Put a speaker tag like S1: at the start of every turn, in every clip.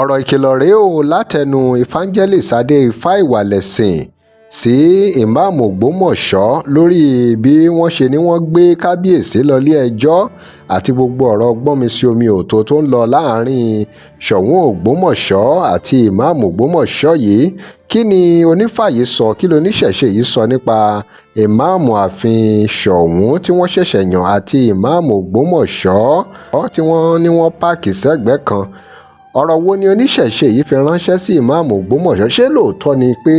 S1: Ọ̀rọ̀ ìkìlọ̀ rèé o látẹnu Evangelist Adé-Ifá Ìwàlẹ̀sìn sí ìmáàmù Ògbómọ̀ṣọ́ lórí bí wọ́n ṣe ní wọ́n gbé kábíyèsí lọ ilé-ẹjọ́ àti gbogbo ọ̀rọ̀ gbọ́nmi-sí-omi-ò-tó tó ń lọ láàrin Soun Ògbómọ̀ṣọ́ àti ìmáàmù Ògbómọ̀ṣọ́ yìí. Kí ni onífàyè sọ? Kí lóníṣẹ̀ṣe yìí sọ nípa ìmáàmù ààfin Soun tí wọ́n ṣẹ̀ṣẹ̀ yàn àti ìmáàmù Ògbómọ̀ṣọ́ tí wọ́n ní wọ́n páàkì sẹ́gbẹ̀ẹ́ kan? Ọ̀rọ̀ wo ni oníṣẹ̀ṣe yìí fi ránṣẹ́ sí ìmáàmù Ògbómọ̀ṣọ́? Ṣé lóòótọ́ ni pé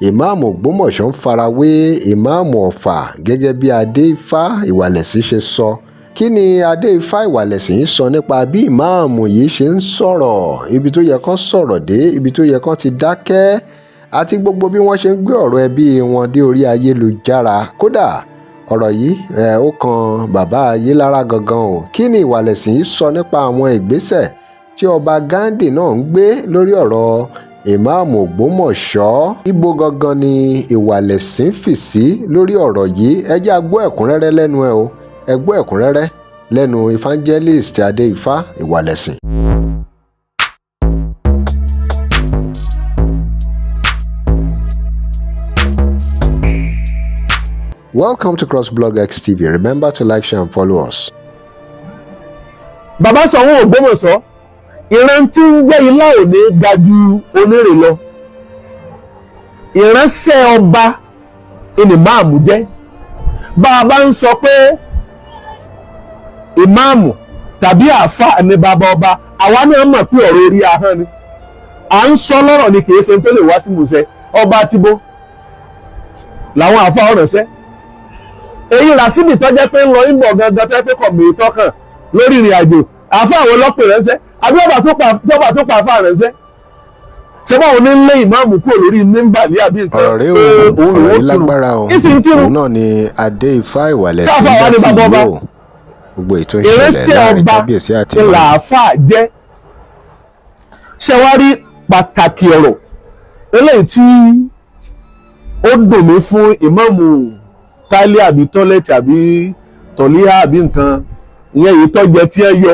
S1: ìmáàmù Ògbómọ̀ṣọ́ ń farawé ìmáàmù Ọ̀fà gẹ́gẹ́ bí Adé-Ifá Ìwàlẹ̀sìn ṣe sọ? Kí ni Adé-Ifá Ìwàlẹ̀sìn sọ nípa bí ìmáàmù yìí ṣe ń sọ̀rọ̀, ibi tó yẹ kán sọ̀rọ̀ dé, ibi tó yẹ kán ti dákẹ́, àti gbogbo bí wọ́n ṣe ń gbé ọ̀rọ̀ ẹbí wọn dé orí ayélujára? Kódà ọ̀rọ̀ yìí ó kan bàbá Ayélára gangan o. Kí ni Ìwàlẹ̀sìn yìí sọ nípa àwọn ìgbésẹ̀ tí ọba Ghandi náà ń gbé lórí ọ̀rọ̀ ìmáàmù Ògbómọ̀ṣọ́? Ibo gangan ni Ìwàlẹ̀sìn fì sí lórí ọ̀rọ̀ yìí? Ẹ jẹ́ a gbọ́ ẹ̀kúnrẹ́rẹ́ lẹ́nu ẹ o. Ẹ gbọ́ ẹ̀kúnrẹ́rẹ́ lẹ́nu Evangelist Adé-Ifá Ìwàlẹ̀sìn. Welcome to CrossBlog X TV. Remember to like, share and follow us.
S2: Bàbá Ṣọ̀ún Ògbómọ̀ṣọ́, ìran tí ń jẹ́ ilá ò ní ga ju onírè lọ. Ìránṣẹ́ ọba ni ìmáàmù jẹ́. Bá a bá ń sọ pé ìmáàmù tàbí àáfàá ní bàbá ọba, àwa náà mọ̀ pé ọ̀rọ̀ orí ahọ́n ni à ń sọ lọ́rọ̀ ni, kì í ṣe tó lè wá sí musẹ. Ọba tìbó làwọn àáfàá ọ̀ránṣẹ́ èyí Rasidi tó jẹ́ pé ń lọ ń bọ̀ gangan, tó jẹ́ pé kọ̀ mí tọ́kàn lórí ìrìn àjò, àáfàá àwọn ọlọ́pẹ̀ ránṣẹ́ àbí ọba tó pa àáfàá ránṣẹ́? Ṣé báwo ní lé ìmáàmù kúrò lórí mímbàlí àbí nǹkan?
S1: Ọ̀rọ̀ rèé o, ọ̀rọ̀ yìí lágbára o. Òun náà ni Adé-Ifá Ìwàlẹ̀sìn dá sí yìí o. Gbogbo ètò ìṣẹ̀lẹ̀ láàrin kábíyèsí àti
S2: ìmáàmù làáfàá jẹ́. Ṣé wàá rí pàtàkì ọ̀rọ̀ eléyìí tí ó dùn mí fún ìmáàmù tálí àbí tọ́lẹ̀tì àbí tọ̀líhà àbí nǹkan ìyẹn, èyí tọ́jẹ tí ẹ yọ,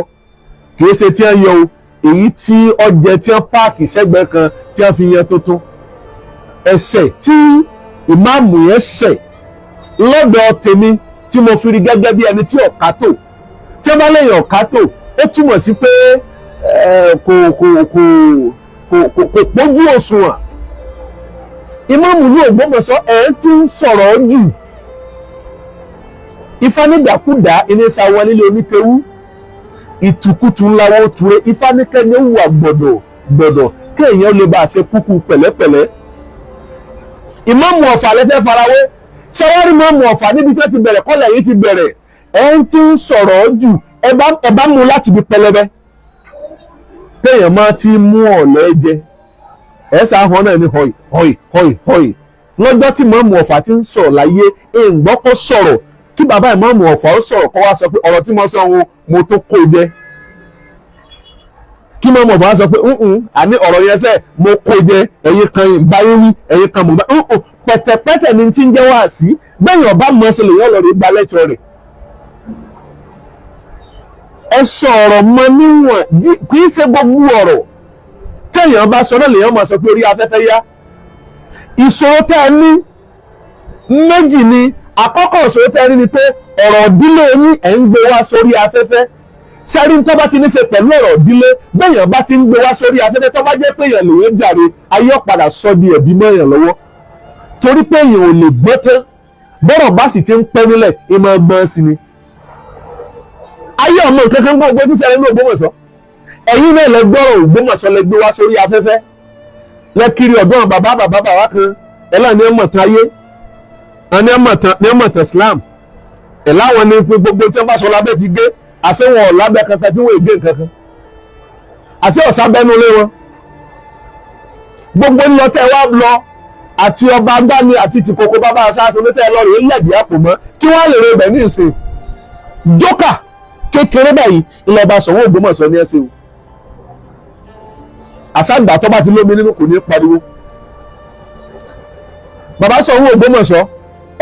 S2: kìí ṣe tí ẹ yọ o, èyí tí ọjẹ tí ẹ páàkì sẹ́gbẹ̀ẹ́ kan tí ẹ fi yan tuntun. Ẹ̀ṣẹ̀ tí ìmáàmù yẹn ṣẹ̀ lọ́dọ̀ tèmi tí mo fi rí gẹ́gẹ́ bí ẹni tí ọ̀ká tò, tí ẹ bá lẹ́yìn ọ̀ká tò, ó túmọ̀ sí pé kò kò kò kò kò kò pójú òṣùwọ̀n. Ìmáàmù ní Ògbómọ̀ṣọ́ ẹ̀ ti ń sọ̀rọ̀ jù. Ifá nígbàkúdà iníṣà wọn nílé onítẹ̀wú, ìtùkùtù ńlá wo ture. Ifá ní kẹ́ni ó wà gbọ̀dọ̀ gbọ̀dọ̀ kéèyàn lè bá a ṣe kúkú pẹ̀lẹ́pẹ̀lẹ́. Ìmáàmù Ọ̀fà lẹ́fẹ́ farawé. Ṣẹ́wárí ìmáàmù Ọ̀fà níbi tí wọ́n ti bẹ̀rẹ̀ kọ́lẹ̀ yìí ti bẹ̀rẹ̀, ẹ̀ ń ti ń sọ̀rọ̀ jù. Ẹ bá mú láti bí pẹlẹbẹ téèyàn máa ti mú ọ̀lẹ́ jẹ, ẹ sáhàn náà ní họì họì họì họì. Lọ́jọ́ tí ìmáàmù Ọ̀fà ti ń sọ̀rọ̀ láyé, èèǹgbọ́ kó sọ̀rọ̀ kí bàbá ìmáàmù Ọ̀fà ó sọ̀rọ̀ kó wá sọ pé ọ̀rọ̀ tí mo sọ wo mo tó kó jẹ, kí ìmáàmù Ọ̀fà sọ pé nǹkan àní ọ̀rọ̀ yẹn sẹ́ mo kó jẹ, ẹ̀yin kan báyé wí, ẹ̀yin kan mọ̀ bá nǹkan pẹ̀tẹ̀pẹ̀tẹ̀ ni tí ń jẹ́ wá sí bẹ́ẹ̀ ọba mọ̀ ṣe lè yọ̀ lọ́ọ́ rí gba lẹ́tọ̀ rẹ̀. Ẹ sọ̀rọ̀ mọ níwọ̀n, kì í ṣe gbogbo ọ̀rọ̀ téèyàn bá sọ náà lèèyàn máa sọ pé orí afẹ́fẹ́ yá. Ìṣòro tẹ́ ẹ ní méjì ni. Àkọ́kọ́ ìṣòro tẹ́ ẹ ní ni pé ọ̀rọ̀ ìdílé yín ẹ̀ ń gbé wá sórí afẹ́fẹ́. Sẹ́rí tó bá ti ní ṣe pẹ̀lú ọ̀rọ̀ ìdílé, bẹ́ẹ̀yàn bá ti ń gbé wá sórí afẹ́fẹ́, tó bá jẹ́ pé èèyàn lèèyàn jàre, ayé ọ̀padà sọ di ẹ̀bí mọ́ èèyàn lọ́wọ́, torí pé èèyàn ò lè gbọ́ tán. Bọ́rọ̀ bá sì ti ń pẹ́ nílẹ̀, ìmọ̀ gbọ́n sí ni. Ayé ọmọ nǹkan kan gbọ́ tí sẹ́yìn ní Ògbómọ̀ṣọ́. Ẹ̀yin náà lẹ gbọ́rọ̀ Ògbómọ̀ṣọ́, lẹ gbé wá sórí afẹ́fẹ́, lẹ kiri ọ̀dọ́ bàbá bàbá bàbá kan ẹ̀ láà ní ọmọ tán ayé ní ọmọ tán Islam ẹ̀ láwọn ní gbogbo tí wọ́n bá sọ lábẹ́ ti gé àṣẹ wọn ò lábẹ́ kankan tí wọ́n ègé kankan, àṣẹ ọ̀sá bẹ́nu lé wọn. Gbogbo ńlọ tẹ́ wá lọ àti ọba agbáni àti tìkòkò bàbá aṣáájú ní tẹ́ lọ rèé lẹ̀dí àpò mọ́ kí wọ́n lè rè bẹ̀ ní ìsìn jókà kékeré báyìí. Ilẹ̀ ọba Ṣọ̀ún Ògbómọ̀ṣọ́ ní ẹsẹ̀ o. Àṣàgbà tó bá ti lómi nínú kò ní pariwo. Bàbá Ṣọ̀ún Ògbómọ̀ṣọ́,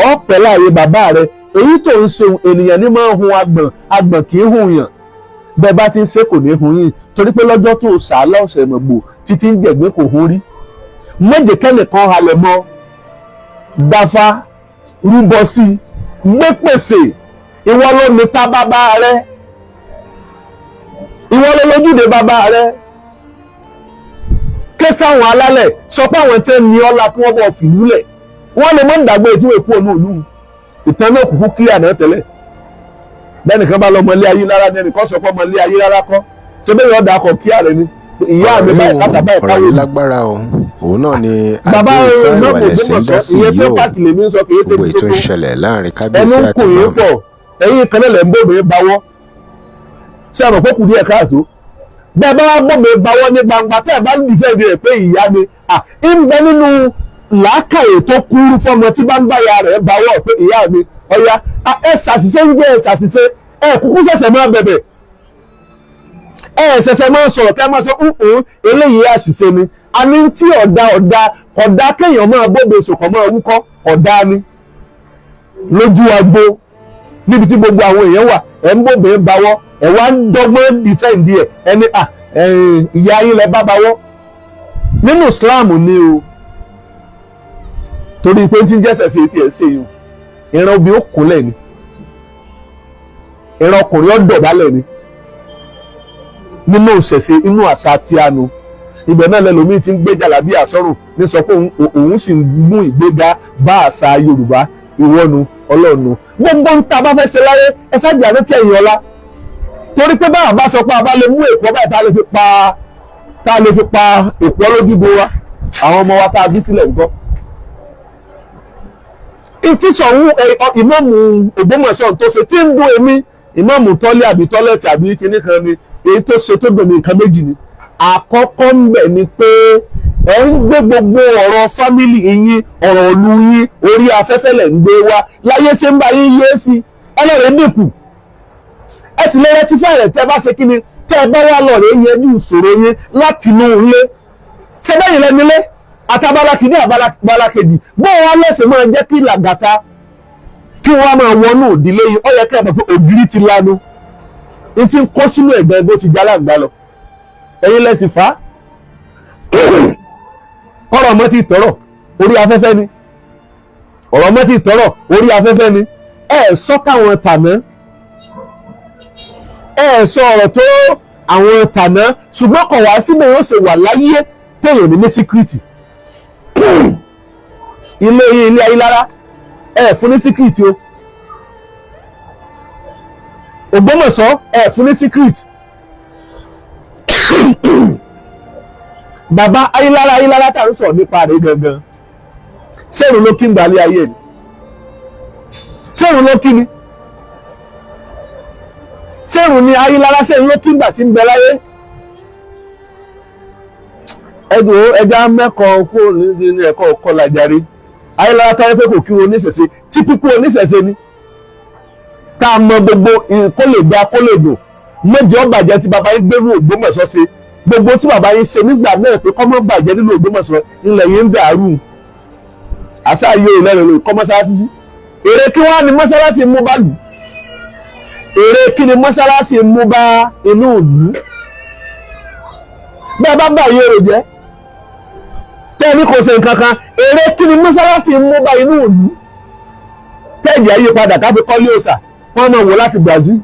S2: ọ̀pẹ̀ láàyè bàbá rẹ̀. Èyí tó ń ṣeun, ènìyàn ní máa ń hun agbọ̀n, agbọ̀n kì í hun yàn. Bẹ́ẹ̀ bá ti ń ṣe kò ní hun yín. Torí pé lọ́jọ́ tó sàálà ọ̀sẹ̀ mọ̀gbò títí ń jẹ̀gbẹ́ kò hún rí méje kẹ́nìkan halẹ̀ mọ́ dáfá rúbọ sí i gbé pèsè. Ìwọ ló ní ta bàbá rẹ, ìwọ ló lójúde bàbá rẹ. Ké sáwọn alálẹ̀, sọ pé àwọn tẹ́ ní ọ́lá kí wọ́n bọ̀ fìlú lẹ̀, wọ́n lè mọ́ ń dàgbé tí wọ́n kú ònú ìlú. Ìtàn náà kúkú kílíà náà tẹ́lẹ̀. Bẹ́ẹ̀ nìkan bá lọ́mọ ilé ayé lára ní ẹnìkan sọ pé ọmọ ilé ayé rárá kọ́ ṣé bẹ́ẹ̀ yọ̀ọ́ dà kọ̀ kíá rẹ ni ìyá mi báyìí kásá báyìí
S1: Ọ̀rọ̀
S2: káwé
S1: yìí lágbára o. Òun náà ni
S2: bàbá
S1: Adé
S2: ìmáàmù
S1: Ifá Ìwàlẹ̀sìn dá
S2: Ògbómọ̀ṣọ́
S1: sí
S2: ìyẹn
S1: yìí
S2: tí
S1: o.
S2: pàtì lèmi ń sọ, kì í ṣe
S1: Gbogbo
S2: ti
S1: ètò ń
S2: tuntun.
S1: ṣẹlẹ̀ láàrin
S2: Ẹnu
S1: kábíyèsí
S2: ń
S1: àti
S2: kùn yín
S1: ìmáàmù.
S2: pọ̀. Ẹ̀yin kan náà lẹ̀ ń bòbí bawọ́ ṣé àmọ̀ kó kù díẹ̀ káàtó. Bẹ́ẹ̀ bá wá bòbí bawọ́ ní gbangba, tẹ́ ẹ̀ bá ń dìfẹ́ rẹ̀ pé ìyá mi à ń bẹ nínú làákàyè tó kúrú fọmọ tí bá ń bá ya rẹ̀ bawọ́ pé ìyá mi ọ̀ya ẹ ṣàṣìṣe ń gbé ẹ ṣàṣìṣe, ẹ kúkú ṣẹ̀ṣẹ̀ máa bẹ̀bẹ̀, ẹ ṣẹ̀ṣẹ̀ máa sọ̀rọ̀ kẹ́ máa sọ ǹǹ eléyìí àṣìṣe ni. Àní tí ọ̀dà ọ̀dà ọ̀dà kéèyàn máa bóbe sòkò máa wúkọ́ ọ̀dà ni lójú agbo níbi tí gbogbo àwọn èèyàn wà. Ẹ̀ ń bòbè bawọ́, ẹ̀ wá ń dọ́gbọ́n defend ẹ̀ ẹni à ìyá yín lẹ bá bawọ́ nínú Islam ni o. Torí pé tí ń jẹ́sẹ̀ sí etí ẹ̀ ṣe yìí, ìran obì ó kúnlẹ̀ ni, ìran ọkùnrin ó dọ̀bálẹ̀ ni nínú ìṣẹ̀ṣe, inú àṣà tí a nu. Ibẹ̀ náà lẹ́lòmíì ti ń gbé jàlábí àsọ̀rùn ní sọ pé òun sì ń mú ìgbéga bá àṣà Yorùbá. Ìwọ́nu ọlọ́ọ̀nu gbogbo ń ta bá fẹ́ ṣe láyé, ẹ ṣáàjì àrántí ẹ̀yìn ọlá. Torí pé báwa bá sọ pé a bá lè mú èkó báyìí, tá a lè fi pa èkó lójúgo wa, àwọn ọmọ wa tá a bí sílẹ̀ ńkọ́? Ìtí sọ̀hún ìmáàmù Ògbómọ̀ṣọ́ tó ṣe tí ń dún èmi, ìmáàmù tọ́lé àbí tọ́lẹ̀tì àbí kinní kan ni, èyí tó ṣe tó dùn mí, nǹkan méjì ni. Àkọ́kọ́ ń bẹ̀ ni pé ẹ̀ ń gbé gbogbo ọ̀rọ̀ family yín, ọ̀rọ̀ ìlú yín, orí afẹ́fẹ́ lẹ̀ ń gbé wá láyé. Ṣe ń bá yín yé sí ẹlẹ́rìí dínkù, ẹ sì lè rectify rẹ̀. Tẹ́ bá ṣe kí ni, tẹ́ ẹ bá wà lọ́ọ̀rẹ́ yanjú ìṣòro yín láti inú ilé, ṣé bẹ́yìn lẹ́nu ilé àtàbálà kìíní àbálà kejì bó wá lẹ́sẹ̀ máa jẹ́ kí làgàtà kí wọ́n máa wọnú ìdílé yìí. Ó yẹ kẹ́ ẹ mọ̀ pé ògiri ti lanu ní ti ń kó sínú ẹ̀gbẹ́ ẹgbẹ́ ti jálàgbá lọ. Ẹ̀yin lẹ́sìn fà á kọ́rọ̀ mọ́ ti tọ̀rọ̀ orí afẹ́fẹ́ ni, ọ̀rọ̀ mọ́ ti tọ̀rọ̀ orí afẹ́fẹ́ ni. Ẹ sọ káwọn tàná, ẹ sọ ọ̀rọ̀ tó àwọn tàná, ṣùgbọ́n kọ̀ wá síbẹ̀ yóò ṣe wà láyé téèyàn ní ní secret. Ilé yín, ilé ayélára, ẹ fún ní secret o. Ògbómọ̀ṣọ́, ẹ fún ní secret. Bàbá ayélára, ayélára tá à ń sọ̀rọ̀ nípa rẹ̀ gangan, sẹ́rùn ló kí ń gbalẹ̀ ayé ni? Sẹ́rùn ló kí ni? Sẹ́rùn ni ayélára? Sẹ́rùn ló kí ń gbà tí ń bẹ láyé? Ẹgbẹ́ ẹja mẹ́kọ̀ọ́ kúrò ní ẹ̀kọ́ kọlàjáre. Ayélára táyé pé kò kí wọn oníṣẹ̀ṣe tí pípé oníṣẹ̀ṣe ni tá a mọ gbogbo kó lè gba kó lè dùn mọ́jọ́ bàjẹ́ tí bàbá yín gbérú Ògbómọ̀ṣọ́ ṣe, gbogbo tí bàbá yín ṣe nígbà náà pé kọ́mọ́ bàjẹ́ nílùú Ògbómọ̀ṣọ́ ilẹ̀ yín ń dàrú. Àṣà yìí ò lẹ́rìn lórí kọ́ mọ́ṣáláṣí sí. Èrè kí wọ́n á ní mọ́ṣáláṣí mú bá lù? Èrè kí ni mọ́ṣáláṣí mú bá inú ìlú? Bẹ́ẹ̀ bá bá yé èrò jẹ́ tẹ́ẹ̀ní kò ṣe nǹkan kan, èrè kí ni mọ́ṣáláṣí mú bá inú ìlú? Tẹ́ẹ̀jì ayé padà ká fi kọ́lé òòṣà, wọ́n máa wò láti Brazil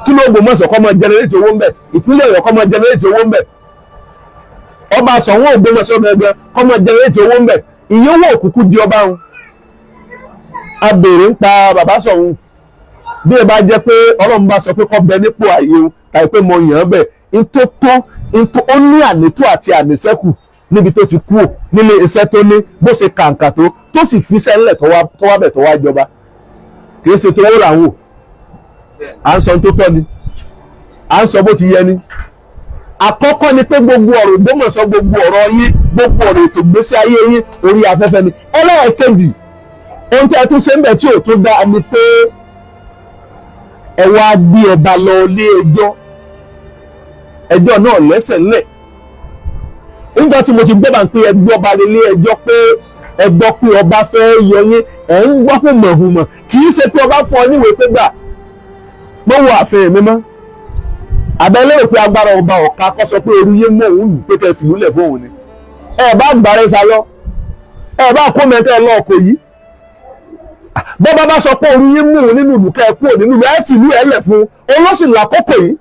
S2: kí ló Ògbómọ̀ṣọ́ kọ́ máa generate owó ń bẹ̀, ìpínlẹ̀ Ọ̀yọ́ kọ́ máa generate owó ń bẹ̀, ọba Ṣọ̀ún Ògbómọ̀ṣọ́ gangan kọ́ máa generate owó ń bẹ̀. Ìyẹn owó òkùnkùn di ọba wọn. A béèrè ń pa bàbá Ṣọ̀ún, bí ẹ bá jẹ́ pé Ọlọ́run bá sọ pé kọ́ bẹ nípò ààyè o tàbí pé mo yàn án bẹ̀ ntó tó ntó ó ní ànító àti àníṣẹ́kù níbi tó ti kú ò nílé iṣẹ́ tó ní, bó ṣe kàǹkà tó tó sì fi iṣẹ́ ńlẹ̀ tó wá bẹ̀ tó wá jọba. Kì í ṣe tó wó là ń wò, à ń sọ tó tọ́ ni, à ń sọ bó ti yẹ ni. Àkọ́kọ́ ni pé gbogbo ọ̀rọ̀ Ògbómọ̀ṣọ́, gbogbo ọ̀rọ̀ yín, gbogbo ọ̀rọ̀ ètò ìgbésí ayé yín, orí afẹ́fẹ́ ni. Ẹlẹ́ẹ̀kejì, ohun tí a tún ṣe ń bẹ̀ tí ò tún dáa ni pé ẹ wá gbé ọba lọ ilé ẹjọ́, ẹjọ́ náà lẹ́sẹ̀ ńlẹ̀. Nígbà tí mo ti gbọ́ bá ń pé ẹ gbé ọba lé ẹjọ́, pé ẹ gbọ́ pé ọba fẹ́ yọ yín, ẹ̀ ń gbọ́ hùmọ̀hùmọ̀. Kì í ṣe pé ọba fún ọ níwèé pé gbà mọ́ wọ ààfin mi mọ́. Abẹ́ lérò pé agbára ọba ọ̀ka kọ́ sọ pé orí yé mọ́ òun lù pé kẹ́ fìlú lẹ̀ fóun ni. Ẹ bá gbàrẹ́ sayọ, ẹ bá kó mẹ́tẹ́ lọ ọkọ̀ yìí. Bọ́bá bá sọ pé orí yín mú òun nínú ìlú, kẹ́ ẹ kúrò nínú ìlú, ẹ fìlú ẹ lẹ̀ fún olóṣì lákòókò yìí.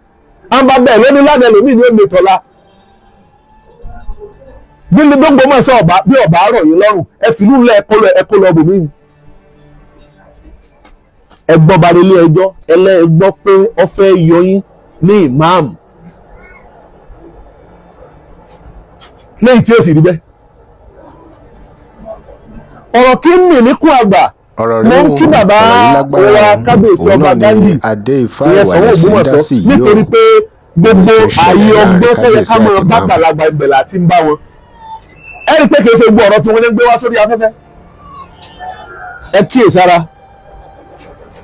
S2: Àwọn bàbá ẹ̀ lóní lánàá, ẹlòmíì ní ó mẹ́tọ́lá bí ní gbogbo mọ̀ sọ ọba bí ọba rọ̀ yín lọ́rùn, ẹ fìlú lẹ̀, ẹ kó lọ bòmíì. Ẹ gbọ́ ba ilé ẹjọ́, ẹlẹ́gbọ́ pé ó fẹ́ yọ yín ní ìmáàmù lẹ́yìn tí ó sì rí bẹ́ẹ̀. Ọ̀rọ̀ kí ń mì níkù àgbà.
S1: Ọ̀rọ̀
S2: Mo
S1: rèé
S2: ń
S1: o,
S2: kí bàbá
S1: ọ̀rọ̀ yìí lágbára
S2: wa
S1: o.
S2: kábíyèsí
S1: Òun
S2: ọba
S1: náà ni
S2: Ghandi,
S1: Adé Ifá
S2: ìyẹn Ṣọ̀ún
S1: Ìwàlẹ̀sìn dá
S2: Ògbómọ̀ṣọ́,
S1: sí yìí o.
S2: nítorí pé gbogbo
S1: Ohun tó ṣẹlẹ̀
S2: ààyè
S1: láàrin
S2: ọgbọ́n tó yẹ ká
S1: kábíyèsí
S2: máa
S1: àti
S2: bá
S1: ìmáàmù.
S2: gbàlagbà ibẹ̀ láti ń bá wọn. Ẹ rí i pé kì í ṣe gbogbo ọ̀rọ̀ tí wọ́n ní gbé wá sórí afẹ́fẹ́. Ẹ kíyèsára,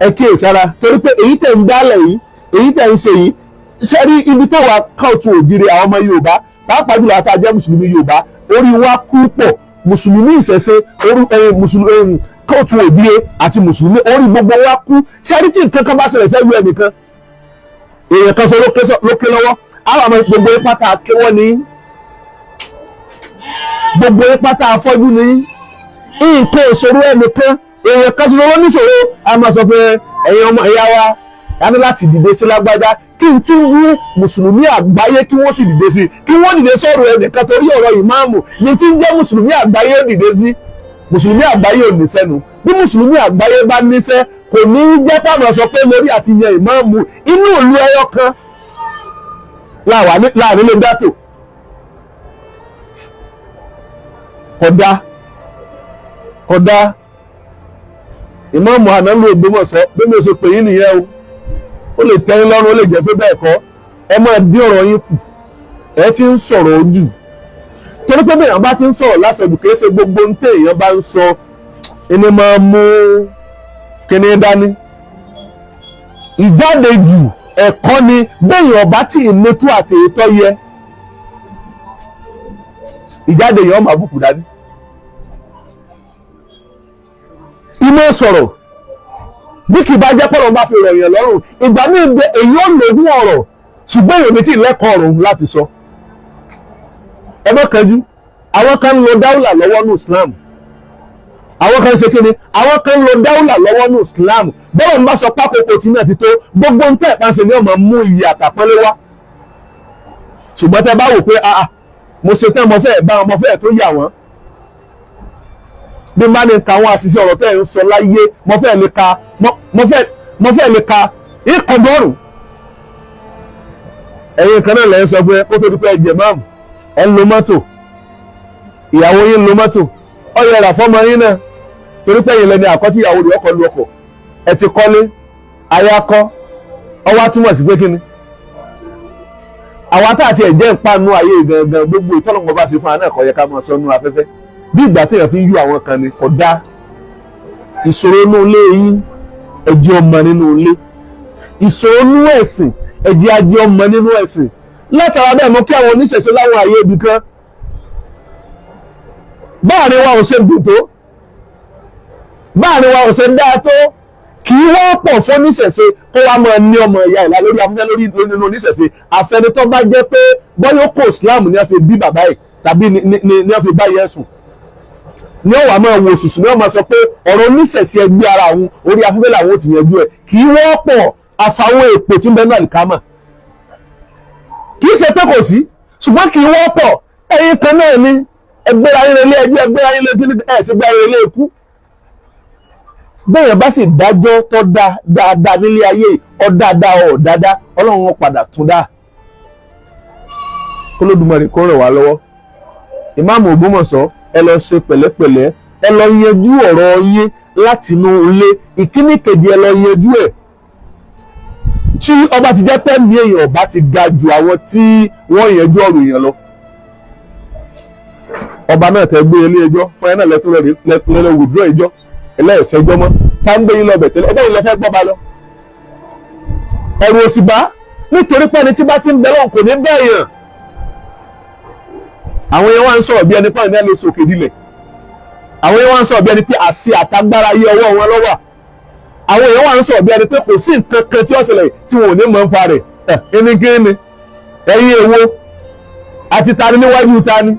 S2: ẹ kíyèsára, torí pé èyí tẹ̀ ń dálẹ̀ yìí, èyí tẹ̀ ń ṣe yìí, sẹ́rí ibi táwa káàtó ògiri àwọn ọmọ Yorùbá, pàápàá jùlọ àti ajẹ́ mùsùlùmí Yorùbá, orí wa kú pọ̀. Mùsùlùmí ìṣẹ̀ṣe orí ẹ̀yìn mùsùlùmí káàtó ògiri àti mùsùlùmí, orí gbogbo wa kú. Sẹ́rí tí nǹkan kan bá ṣẹlẹ̀ sẹ́yìn ẹnìkan, èèyàn kan sọ lókè lọ́wọ́, àwọn àmọ́ gbogbo pátá akéwọ́ ní, gbogbo pátá afọ́jú ní, nǹkan òṣòro ẹnìkan, èèyàn kan ṣoṣo ló níṣòro, a máa sọ pé ẹ̀yin ọmọ ìyá wa, a ní láti dìde sí lágbájá. Kí n tún wú mùsùlùmí àgbáyé kí wọ́n sì dìde sí, kí wọ́n dìde sọ̀rọ̀ ẹnìkan torí ọ̀rọ̀ ìmáàmù ní tí ń jẹ́ mùsùlùmí àgbáyé ó dìde sí. Mùsùlùmí àgbáyé ò níṣẹ́ nu. Bí mùsùlùmí àgbáyé bá níṣẹ́, kò ní í jẹ́ káwọn sọ pé lórí àti yan ìmáàmù inú ìlú ẹyọ kan láàrin lè dátò. Kódà kódà, ìmáàmù àná ló Ògbómọ̀ṣọ́, bí mo ṣe pè yín nìyẹn o. Ó lè tẹ́ yín lọ́rùn, ó lè jẹ́ pé bẹ́ẹ̀ kọ́. Ẹ máa dín ọ̀rọ̀ yín kù, ẹ ti ń sọ̀rọ̀ ojú, torí pé bẹ́ẹ̀ bá ti ń sọ̀rọ̀ lásọ̀jù, kìí ṣe gbogbo ń tẹ̀ èèyàn bá ń sọ ẹni máa mú kíní dání. Ìjáde jù ẹ̀kọ́ ni bẹ́ẹ̀ ọba tí ì ní tó àtẹ̀yẹtọ́ yẹ ìjáde yẹn ọmọ àbùkù dání. Ìmọ̀ sọ̀rọ̀ bí kì í bá jẹ́ pọ̀rọ̀ bá fi rọ̀ yẹn lọ́rùn, ìgbà míì bẹ èyí ò lògùn ọ̀rọ̀, ṣùgbọ́n èyí ò ní tí ì lẹ́kọ̀ọ́ ọ̀rọ̀ láti sọ. Ẹ má kánjú. Àwọn kan ń lo dáúlà lọ́wọ́ ní Islam, àwọn kan ń ṣe kíni, àwọn kan ń lo dáúlà lọ́wọ́ ní Islam. Bọ́lá ń bá sọ pákókò tí náà ti tó, gbogbo ń tẹ̀ pàṣẹ ní ọmọ mú iyì àtàpọ́nlé wá. Ṣùgbọ́n tẹ bá wò pé ah ah, mo ṣe tán, mo fẹ́ bá wọn, mo fẹ́ tó yà wọ́n, bí n bá ní ka àwọn àṣìṣe ọ̀rọ̀ tẹ́ ẹ̀ ń sọ láyé, mo fẹ́ lè ka mo fẹ́ lè ka ìkọgọ́rùn. Ẹ̀yin kan náà lẹ́ ń sọ pé kó tó di pé ẹ jẹ máàmù, ẹ ń lo mọ́tò, ìyàwó yín ń lo mọ́tò, ó yẹ rà fọ́mọ yín náà, torí pé ẹ̀yin lẹni àkọ́tí ìyàwó rẹ̀ ọkọ̀ lu ọkọ̀, ẹ ti kọ́lé ayakọ́, ọwọ́ túmọ̀ sí pé kí ni àwa tá àti ẹ̀jẹ̀ ń panu ayé gangan, gbogbo ìtọ́lọ́mọ bá ṣe fún wa náà kò yẹ ká máa sọ nú afẹ́fẹ́ bí ìgbà téèyàn fi ń yú àwọn kan ni kò dá. Ìṣòro inú ilé yín, ẹ̀jẹ̀ ọmọ nínú ilé, ìṣòro inú ẹ̀sìn, ẹ̀jẹ̀ ajé ọmọ nínú ẹ̀sìn. Látara bẹ́ẹ̀, mo kí àwọn oníṣẹ̀ṣe láwọn àyè ibì kan báàrin wa ò ṣe dùn tó, báàrin wa ò ṣe dáa tó. Kì í wọ́pọ̀ fún oníṣẹ̀ṣe kó wá máa ní ọmọ ìyá ìlà lórí afẹ́fẹ́ lórí nínú oníṣẹ̀ṣe, àfẹnitọ́ bá jẹ́ pé bọ́yọ̀ kò Islam ní a fi bí bàbá ẹ̀ tàbí ní a fi bá yẹ sùn ní ọ̀wà máa wo òṣùṣù ní ọmọ sọ pé ọ̀rọ̀ oníṣẹ̀ṣe ẹgbẹ́ ara òun orí afẹ́fẹ́ làwọn ò ti yanjú ẹ̀. Kì í wọ́pọ̀, àfàwọn èpò tí ń bẹ náà àlìkámà. Kì í ṣe pé kò sí, ṣùgbọ́n kì í wọ́pọ̀. Ẹ̀yin kan náà ni ẹgbẹ́ra yín lé ẹgbẹ́, ẹgbẹ́ra yín lé kíní, ẹ̀ sì gbẹ́ra yín lé ikú. Bẹ́ẹ̀ bá sì dájọ́ tó dá dáadáa nílé ayé, ọ̀ dáadáa, ọ̀ dáadáa, Ọlọ́run wọn padà tún dá. K'Olódùmarè kó ràn wá lọ́wọ́. Ìmáàmù Ògbómọ̀ṣọ́, ẹ lọ ṣe pẹ̀lẹ́pẹ̀lẹ́, ẹ lọ yanjú ọ̀rọ̀ yín láti inú ilé, ìkíní kejì, ẹ lọ yanjú ẹ̀. Tí ọba ti jẹ́ pé mi èèyàn ọba ti ga ju àwọn tí wọ́n yanjú ọ̀rọ̀ èèyàn lọ, ọba náà tẹ gbé ilé ẹjọ́ fún ẹ náà lẹ́tọ́ lẹ́lẹ́ withdraw ẹjọ́ ẹlẹ́ẹ̀sẹ̀jọ́ mọ́ tá ń gbé yín lọ bẹ̀ tẹ́lẹ̀, ẹgbẹ́ yìí lọ fẹ́ gbọ́ ba lọ. Ẹ̀rù òsì bá, nítorí pé ẹni tí bá ti ń bẹ lọ́hùn kò ní bẹ́ẹ̀ yàn. Àwọn yẹn wá ń sọ̀rọ̀ bí ẹni pé àwọn lè sòkè dilẹ̀, àwọn yẹn wá ń sọ̀rọ̀ bí ẹni pé àṣẹ àtagbára yé ọwọ́ wọn lọ́wọ́, àwọn yẹn wá ń sọ̀rọ̀ bí ẹni pé kò sí nǹkan kan tí ó ṣẹlẹ̀ tí wọn ò ní mọ̀ ń pa rẹ̀. Ẹni kíni ẹ̀yin èwo àti tani níwájú tani?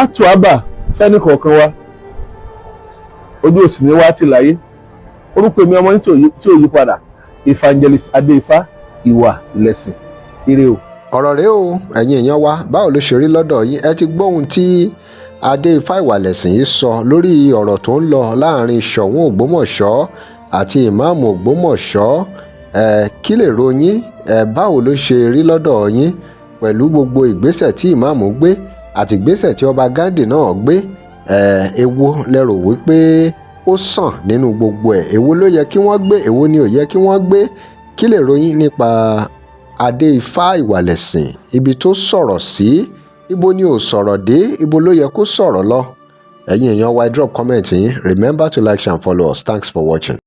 S2: Àtò àbà fẹ́ni kọ̀ọ̀kan wa, ojú òsì ní wá ti láyé. Orúkọ èmi ọmọ yín tí ò yí padà, Evangelist Adéifá Ìwà Lẹ̀sìn. Ire o.
S1: Ọ̀rọ̀ rèé o, ẹ̀yin èèyàn wa, báwo ló ṣe rí lọ́dọ̀ yín? Ẹ ti gbọ́ ohun tí Adéifá Ìwàlẹ̀sìn yìí sọ lórí ọ̀rọ̀ tó ń lọ láàrin Ṣọ̀ún Ògbómọ̀ṣọ́ àti Ìmáàmù Ògbómọ̀ṣọ́. Ẹ kí lè ròyìn ẹ? Báwo ló ṣe rí lọ́dọ̀ yín pẹ̀lú gbogbo ìgbésẹ̀ tí ìmáàmù gbé àti ìgbésẹ̀ tí ọba Ghandi náà gbé? Ẹ èwo lẹ rò wípé ó sàn nínú gbogbo ẹ̀? Èwo ló yẹ kí wọ́n gbé? Èwo ni ò yẹ kí wọ́n gbé? Kí lè ròyìn nípa Adéifá Ìwàlẹ̀sìn, ibi tó sọ̀rọ̀ sí, ibo ni ò sọ̀rọ̀ dé, ibo ló yẹ kó sọ̀rọ̀ lọ? Ẹ̀yin èèyàn wa, drop comment yín. Remember to like, share and follow us. Thanks for watching.